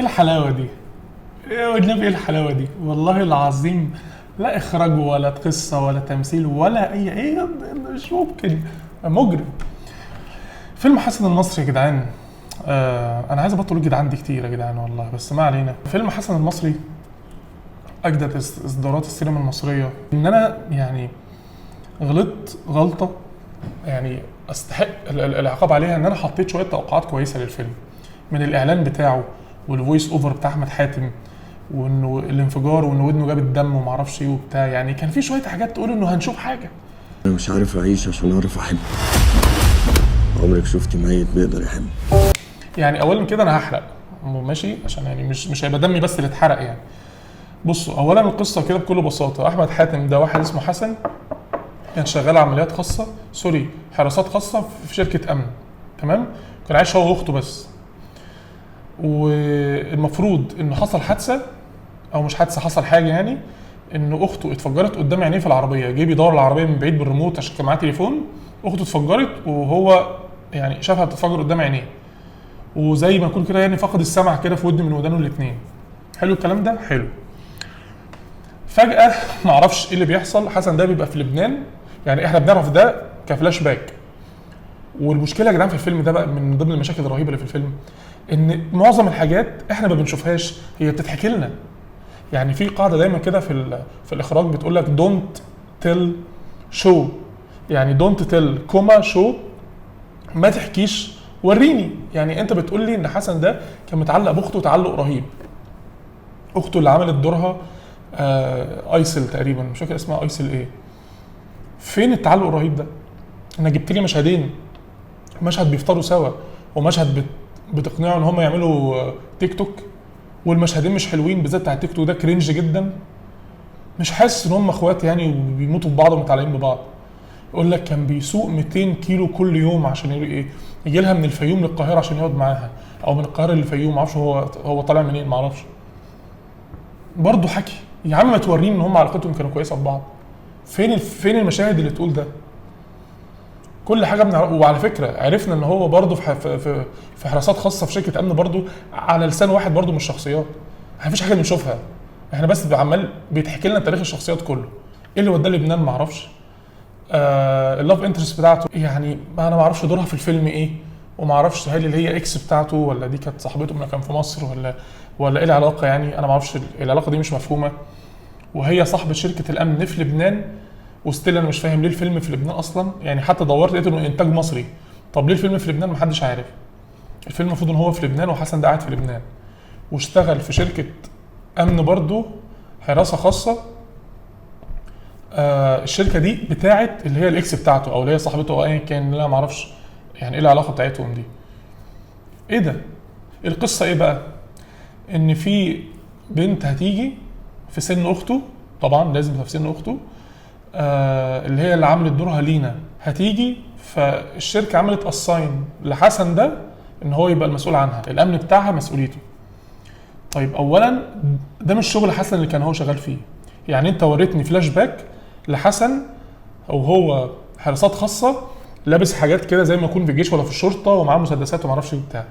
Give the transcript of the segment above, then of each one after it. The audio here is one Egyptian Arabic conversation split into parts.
ايه الحلاوة دي؟ ايه والنبي ايه الحلاوة دي؟ والله العظيم لا اخراج ولا قصة ولا تمثيل ولا اي ايه، مش ممكن، مجرم. فيلم حسن المصري يا جدعان، انا عايز ابطل جدعان دي كتير يا جدعان والله، بس ما علينا. فيلم حسن المصري اجدد اصدارات السينما المصرية. ان انا يعني غلطت غلطه يعني استحق العقاب عليها، ان انا حطيت شوية توقعات كويسة للفيلم من الاعلان بتاعه وال voice over بتاع احمد حاتم، وانه الانفجار وانه ودنه جابت دم وما اعرفش ايه وبتاع، يعني كان في شوية حاجات تقول انه هنشوف حاجة. انا مش عارف اعيش عشان اعرف احب. عمرك شفت ميت بيقدر يحب؟ يعني اولا كده انا هحرق ماشي، عشان يعني مش هيبقى دمي بس اللي اتحرق يعني. بصوا، اولا القصة كده بكل بساطة، احمد حاتم ده واحد اسمه حسن، كان شغال عمليات خاصة، sorry حراسات خاصة في شركة امن، تمام؟ كان عايش هو واخته بس، والمفروض انه حصل حادثه او مش حادثه، حصل حاجة يعني ان اخته اتفجرت قدام عينيه في العربية، جه بيدور العربية من بعيد بالريموت عشان كان معاه تليفون، اخته اتفجرت وهو يعني شافها بتتفجر قدام عينيه، وزي ما يكون كده يعني فقد السمع كده في ودن من ودانه الاثنين. حلو الكلام ده؟ حلو. فجأة ما اعرفش ايه اللي بيحصل، حسن ده بيبقى في لبنان، يعني احنا بنعرف ده كفلاش باك. والمشكلة يا جدعان في الفيلم ده بقى، من ضمن المشاكل الرهيبة اللي في الفيلم، ان معظم الحاجات احنا ما بنشوفهاش، هي بتتحكي لنا. يعني في قاعدة دايما كده في الاخراج بتقول لك don't tell show، يعني don't tell comma show، ما تحكيش وريني. يعني انت بتقول لي ان حسن ده كان متعلق باخته تعلق رهيب، اخته اللي عملت دورها ايسل تقريبا، مش فاكر اسمها ايسل ايه. فين التعلق الرهيب ده؟ انا جبت لي مشهدين، مشهد بيفطروا سوا ومشهد بتقنعوا ان هم يعملوا تيك توك، والمشهدين مش حلوين، بالذات بتاع التيك توك ده cringe جدا. مش حاسس ان هم اخوات يعني وبيموتوا في بعض ومتعلقين ببعض. يقول لك كان بيسوق 200 كيلو كل يوم عشان ايه، يجي لها من الفيوم للقاهره عشان يقعد معاها، او من القاهرة للفيوم، ما اعرفش هو طالع منين، ما اعرفش. برضه حكي يا عم، ما توريني ان هم علاقتهم كانوا كويسة ببعض. فين المشاهد اللي تقول ده؟ كل حاجة بنعرف. وعلى فكرة عرفنا ان هو برضه في حراسات خاصة في شركة امن، برضه على لسان واحد برضه من الشخصيات. احنا مفيش حاجة بنشوفها، احنا بس عمال بيتحكي لنا تاريخ الشخصيات كله. ايه اللي وداه لبنان ما اعرفش. ال love interest بتاعته يعني انا ما اعرفش دورها في الفيلم ايه، وما اعرفش هل اللي هي ex بتاعته ولا دي كانت صاحبته لما كان في مصر ولا ايه العلاقة، يعني انا ما اعرفش، العلاقة دي مش مفهومه. وهي صاحبه شركة الامن في لبنان، و still انا مش فاهم ليه الفيلم في لبنان اصلا، يعني حتى دورت لقيت انه انتاج مصري، طب ليه الفيلم في لبنان؟ محدش عارف. الفيلم المفروض ان هو في لبنان، وحسن ده قاعد في لبنان واشتغل في شركة امن برضه حراسة خاصة. الشركة دي بتاعت اللي هي ال ex بتاعته او اللي هي صاحبته او ايا كان، لا ما اعرفش يعني ايه العلاقة بتاعتهم دي. ايه ده؟ القصة ايه بقى؟ ان في بنت هتيجي في سن اخته، طبعا لازم تبقى في سن اخته، اللي هي اللي عملت دورها لينا، هتيجي. فالشركه عملت assign لحسن ده ان هو يبقى المسؤول عنها، الامن بتاعها مسؤوليته. طيب اولا ده مش شغل حسن اللي كان هو شغال فيه، يعني انت وريتني فلاش باك لحسن وهو حراسات خاصة لابس حاجات كده زي ما يكون في الجيش ولا في الشرطة ومعاه مسدسات وما اعرفش ايه بتاع.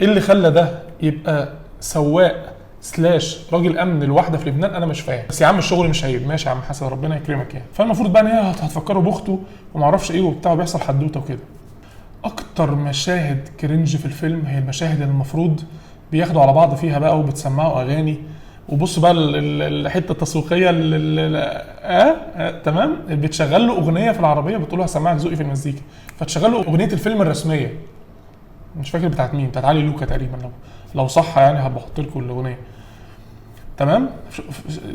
ايه اللي خلى ده يبقى سواق slash راجل امن لوحده في لبنان؟ انا مش فاهم. بس يا عم الشغل مش عيب، ماشي يا عم حسن ربنا يكرمك يعني. فالمفروض بقى ان هي هتفكروا باخته وما اعرفش ايه وبتاع وبيحصل حدوتة وكده. اكتر مشاهد cringe في الفيلم هي المشاهد اللي المفروض بياخدوا على بعض فيها بقى وبتسمعوا اغاني، وبصوا بقى الحتة التسويقية تمام، بتشغل له اغنية في العربية بتقول له هسمعك ذوقي في المزيكا، فتشغل له اغنية الفيلم الرسمية، مش فاكر بتاعت مين، بتاعت علي لوكا تقريبا، لو صح يعني هبقى احط لكم الاغنية. تمام،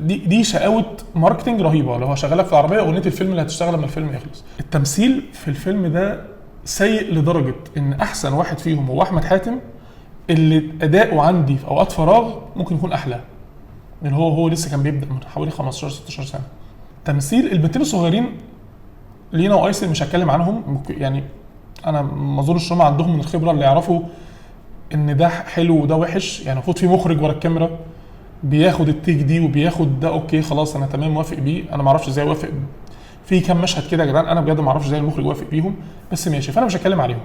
دي شقاوة marketing رهيبة، اللي هو شغالك في العربية اغنية الفيلم اللي هتشتغل لما الفيلم يخلص. التمثيل في الفيلم ده سيء لدرجة ان احسن واحد فيهم هو احمد حاتم، اللي اداؤه عندي في اوقات فراغ ممكن يكون احلى، لان هو لسه كان بيبدا من حوالي 15 16 سنة. تمثيل البنتين الصغيرين لينا وايسل مش هتكلم عنهم، يعني انا ما اظنش ان هم عندهم من الخبرة اللي يعرفوا ان ده حلو وده وحش، يعني المفروض في مخرج ورا الكاميرا بياخد ال take دي وبياخد ده، okay خلاص انا تمام موافق بيه. انا ما اعرفش ازاي وافق في كام مشهد كده يا جدعان، انا بجد ما اعرفش ازاي المخرج وافق بيهم، بس ماشي، فانا مش هتكلم عليهم.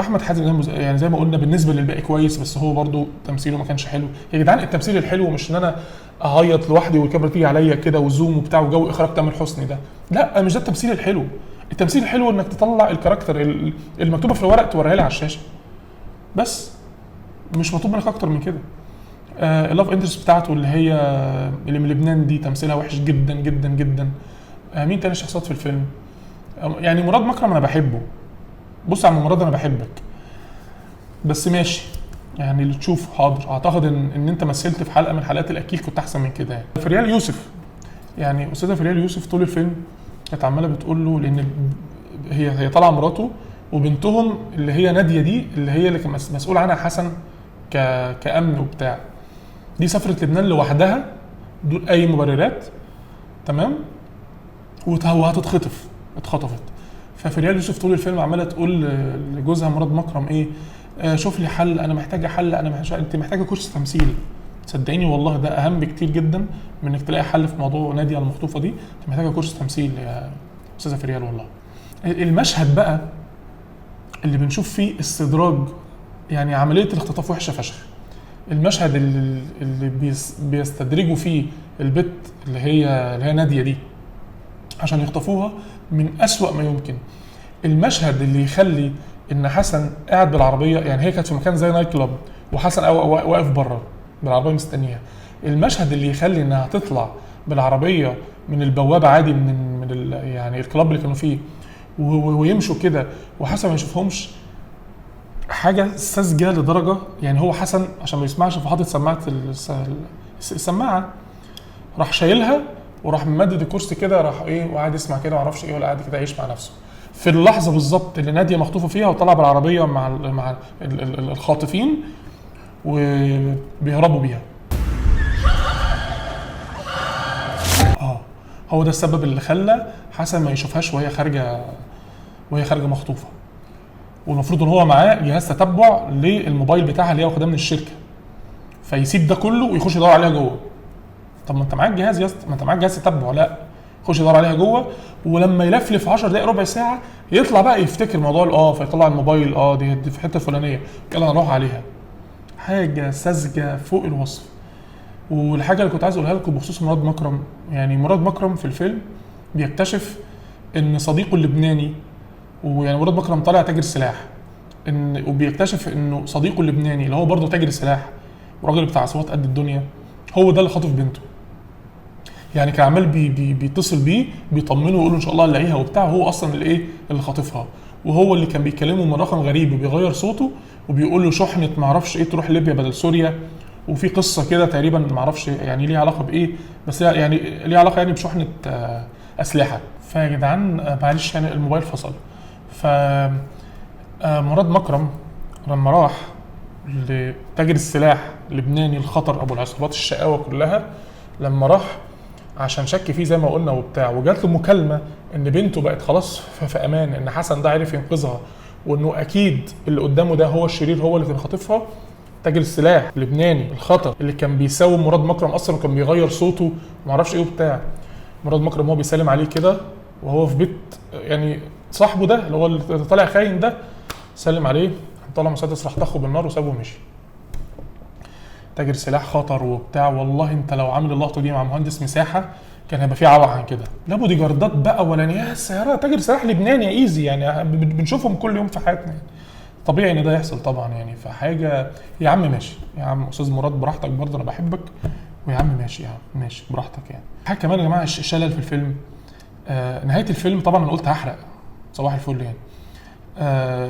احمد حاتم يعني زي ما قلنا بالنسبة للباقي كويس، بس هو برضو تمثيله ما كانش حلو يا جدعان. التمثيل الحلو مش ان انا اعيط لوحدي والكاميرا تيجي عليا كده و zoom وبتاع وجو اخراج تامر حسني ده، لا مش ده التمثيل الحلو. التمثيل الحلو انك تطلع ال character المكتوبة في الورق توريها لي على الشاشة بس، مش مطلوب منك اكتر من كده. ال love interest بتاعته اللي هي اللي من لبنان دي تمثيلها وحش جدا جدا جدا. مين تاني شخصيات في الفيلم؟ يعني مراد مكرم انا بحبه، بص يا عم مراد انا بحبك، بس ماشي يعني اللي تشوفه حاضر. اعتقد ان انت مثلت في حلقة من حلقات الاكيل كنت احسن من كده يعني. فريال يوسف، يعني استاذه فريال يوسف طول الفيلم كانت عماله بتقول له، لان هي طالعه مراته وبنتهم اللي هي ناديه دي اللي هي اللي كان مسؤول عنها حسن كأمن وبتاع، دي سافرت لبنان لوحدها بدون اي مبررات، تمام، وهتتخطف، اتخطفت. ففريال يوسف طول الفيلم عماله تقول لجوزها مراد مكرم ايه، شوف لي حل، انا محتاجه حل، انا محتاجه، انت محتاجه كورس تمثيل، صدقيني والله ده اهم بكتير جدا من انك تلاقي حل في موضوع ناديه المخطوفه دي، انت محتاجه كورس تمثيل يا استاذه فريال والله. المشهد بقى اللي بنشوف فيه استدراج، يعني عملية الاختطاف وحشة فشخ. المشهد اللي بيستدرجوا فيه البت اللي هي ناديه دي عشان يخطفوها من أسوأ ما يمكن. المشهد اللي يخلي ان حسن قاعد بالعربية، يعني هي كانت في مكان زي night club وحسن واقف بره بالعربية مستنيها. المشهد اللي يخلي انها تطلع بالعربية من البوابة عادي من يعني ال club اللي كانوا فيه ويمشوا كده وحسن ما يشوفهمش، حاجة ساذجة لدرجة يعني. هو حسن عشان ما يسمعش فحاطط سماعه السماعة، راح شايلها وراح ممدد الكرسي كده، راح ايه وقعد يسمع كده ما اعرفش ايه، ولا قاعد كده يعيش مع نفسه. في اللحظة بالظبط اللي ناديه مخطوفه فيها وطلع بالعربية مع الخاطفين وبيهربوا بيها. هو ده السبب اللي خلى حسن ما يشوفهاش وهي خارجه مخطوفه. والمفروض ان هو معاه جهاز تتبع للموبايل بتاعها اللي هي واخداه من الشركة، فيسيب ده كله ويخش يدور عليها جوه. طب ما انت معاك جهاز يا اسطى، ما انت معاك جهاز تتبع، لا يخش يدور عليها جوه، ولما يلفلف 10 دقائق ربع ساعة يطلع بقى يفتكر موضوع فيطلع الموبايل، دي في الحتة الفلانية، يلا نروح عليها. حاجة ساذجة فوق الوصف. والحاجة اللي كنت عايز اقولها لكم بخصوص مراد مكرم، يعني مراد مكرم في الفيلم بيكتشف ان صديقه اللبناني، ويعني مراد مكرم طالع تاجر سلاح، ان وبيكتشف انه صديقه اللبناني اللي هو برضه تاجر سلاح وراجل بتاع عصابات قد الدنيا، هو ده اللي خاطف بنته. يعني كان عمال بي بي بيتصل بيه بيطمنه ويقول له ان شاء الله هنلاقيها وبتاع، هو اصلا اللي ايه اللي خاطفها، وهو اللي كان بيكلمه من رقم غريب وبيغير صوته وبيقول له شحنه ما اعرفش ايه تروح ليبيا بدل سوريا، وفي قصة كده تقريبا ما اعرفش يعني ليها علاقة بايه، بس يعني ليها علاقة يعني بشحنه اسلحة. فيا جدعان معلش يعني الموبايل فصل. ف مراد مكرم لما راح لتاجر السلاح اللبناني الخطر ابو العصابات الشقاوة كلها، لما راح عشان شك فيه زي ما قلنا وبتاع، وجات له مكالمة ان بنته بقت خلاص في امان، ان حسن ده عرف ينقذها، وانه اكيد اللي قدامه ده هو الشرير، هو اللي كان خاطفها، تاجر السلاح اللبناني الخطر اللي كان بيساوم مراد مكرم اصلا وكان بيغير صوته وما اعرفش ايه وبتاع. مراد مكرم هو بيسلم عليه كده وهو في بيت يعني صاحبه ده اللي هو اللي طالع خاين ده، سلم عليه، طلع مسدس راح طخه بالنار وسابه ومشي. تاجر سلاح خطر وبتاع، والله انت لو عامل اللقطة دي مع مهندس مساحة كان هيبقى في عوق عن كده. لا بودي جاردات بقى ولا يا سيارة، تاجر سلاح لبناني ايزي يعني، بنشوفهم كل يوم في حياتنا يعني. طبيعي ان ده يحصل طبعا يعني. فحاجه يا عم ماشي يا عم استاذ مراد براحتك، برضه انا بحبك، ويا عم ماشي يا عم ماشي براحتك يعني. حاجة كمان يا جماعة الشلل في الفيلم، نهاية الفيلم طبعا انا قلت هحرق صباح الفل يعني.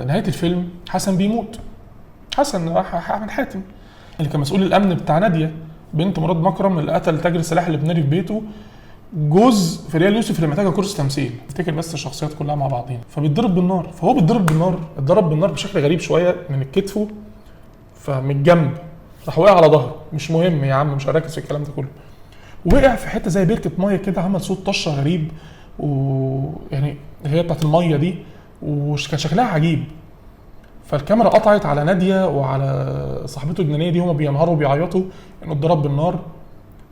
نهاية الفيلم حسن بيموت، حسن راح احمد حاتم اللي كان مسؤول الامن بتاع ناديه بنت مراد مكرم اللي قتل تاجر السلاح اللبناني في بيته، جوز فريال يوسف اللي محتاجه كورس تمثيل، افتكر بس الشخصيات كلها مع بعضين. فبيتضرب بالنار، فهو بيتضرب بالنار، اتضرب بالنار بشكل غريب شوية من كتفه فمن الجنب، راح وقع على ظهره، مش مهم يا عم مش هركز في الكلام ده كله. وقع في حتة زي بركة مية كده، عمل صوت طشه غريب، ويعني اللي هي بتاعت المية دي، وكان شكلها عجيب. فالكاميرا قطعت على ناديه وعلى صاحبته اللبنانية دي، هما بينهاروا وبيعيطوا انه اتضرب بالنار.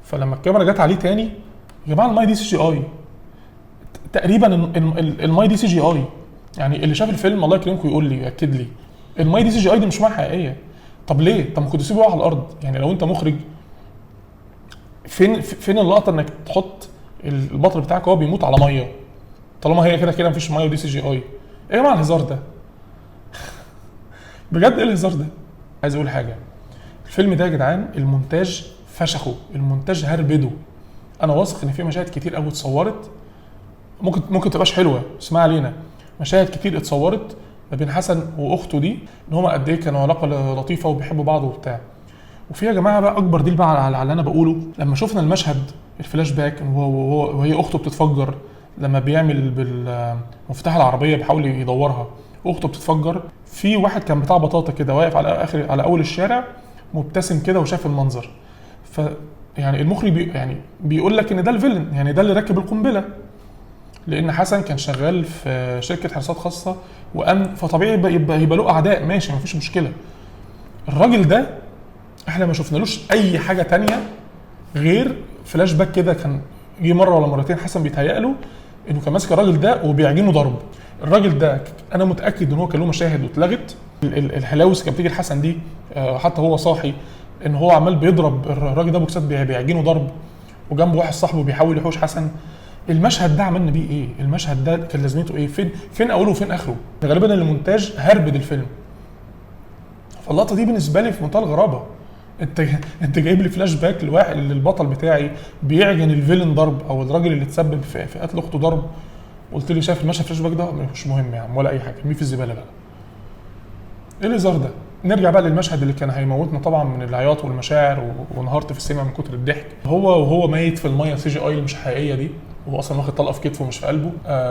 فلما الكاميرا جت عليه تاني، يا جماعة المية دي CGI تقريبا، المية دي CGI، يعني اللي شاف الفيلم الله يكرمكم يقول لي، ياكد لي المية دي CGI، دي مش مية حقيقية. طب ليه؟ طب ما كنت تسيبه يقع على الارض. يعني لو انت مخرج فين اللقطة انك تحط البطل بتاعك وهو بيموت على مية، طالما هي كده كده مفيش مية ودي CGI؟ ايه يا جماعة الهزار ده؟ بجد ايه الهزار ده؟ عايز اقول حاجة، الفيلم ده يا جدعان المونتاج فشخه، المونتاج هربده. انا واثق ان في مشاهد كتير قوي اتصورت ممكن تبقاش حلوة، بس ما علينا. مشاهد كتير اتصورت ما بين حسن واخته دي، ان هما قد ايه كانوا علاقة لطيفة وبيحبوا بعض وبتاع. وفي يا جماعة بقى اكبر دليل بقى على اللي انا بقوله، لما شفنا المشهد الفلاش باك وهي اخته بتتفجر، لما بيعمل بالمفتاح العربية بيحاول يدورها واخته بتتفجر، في واحد كان بتاع بطاطا كده واقف على اول الشارع مبتسم كده وشاف المنظر. ف يعني المخرج يعني بيقول لك ان ده ال villain، يعني ده اللي ركب القنبلة، لان حسن كان شغال في شركة حراسات خاصة وامن، فطبيعي يبقى له اعداء، ماشي مفيش مشكلة. الراجل ده احنا ما شفنالوش اي حاجة تانية غير فلاش باك كده، كان جه مرة ولا مرتين حسن بيتهيأ له انه كان ماسك الراجل ده وبيعجنه ضرب. الراجل ده انا متاكد ان هو كان له مشاهد واتلغت. الهلاوس كانت بتيجي لحسن دي، حتى هو صاحي، ان هو عمال بيضرب الراجل ده بوكسات، بيعجنه ضرب، وجنبه واحد صاحبه بيحاول يحوش حسن. المشهد ده عملنا بيه ايه؟ المشهد ده كان لازمته ايه؟ فين اوله وفين اخره؟ غالبا المونتاج هربد الفيلم. فاللقطه دي بالنسبة لي في منتهى الغرابة. انت جايب لي فلاش باك لواحد للبطل بتاعي بيعجن ال villain ضرب، او الراجل اللي تسبب في قتل اخته ضرب، قلت لي شايف المشهد فلاش باك ده مش مهم يا عم ولا اي حاجة، ارميه في الزبالة بقى. ايه الهزار ده؟ نرجع بقى للمشهد اللي كان هيموتنا طبعا من العياط والمشاعر، وانهارت في السينما من كتر الضحك. هو وهو ميت في المية CGI اللي مش حقيقية دي، وهو اصلا واخد طلقه في كتفه مش في قلبه،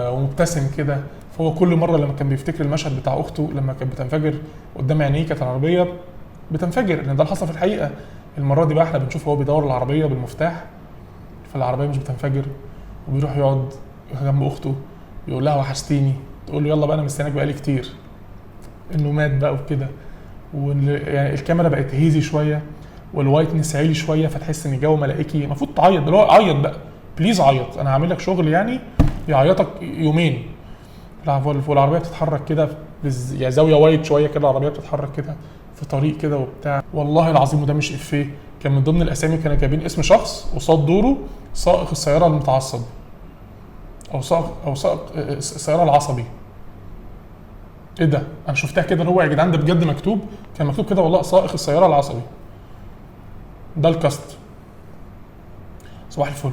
ومبتسم كده. فهو كل مرة لما كان بيفتكر المشهد بتاع اخته لما كانت بتنفجر قدام عينيه، كانت العربية بتنفجر، لان ده اللي حصل في الحقيقة. المرة دي بقى احنا بنشوف هو بيدور العربية بالمفتاح، فالعربيه مش بتنفجر، وبيروح يقعد جنب اخته يقول لها وحشتيني، تقول له يلا بقى انا مستناك بقالي كتير، انه مات بقى وكده. يعني الكاميرا بقت hazy شوية وال whiteness عالي شوية، فتحس ان الجو ملائكي. المفروض تعيط، اللي هو عيط بقى please عيط، انا هعمل لك شغل يعني يعيطك يومين. والعربية بتتحرك كده يعني زاوية wide شوية كده، العربية بتتحرك كده في طريق كده وبتاع. والله العظيم وده مش افيه، كان من ضمن الاسامي كانوا جايبين اسم شخص قصاد دوره سائق السيارة المتعصب، او سائق السيارة العصبي. ايه ده؟ انا شفتها كده اللي هو يا جدعان ده بجد مكتوب، كان مكتوب كده والله سائق السيارة العصبي. ده ال cast. صباح الفل.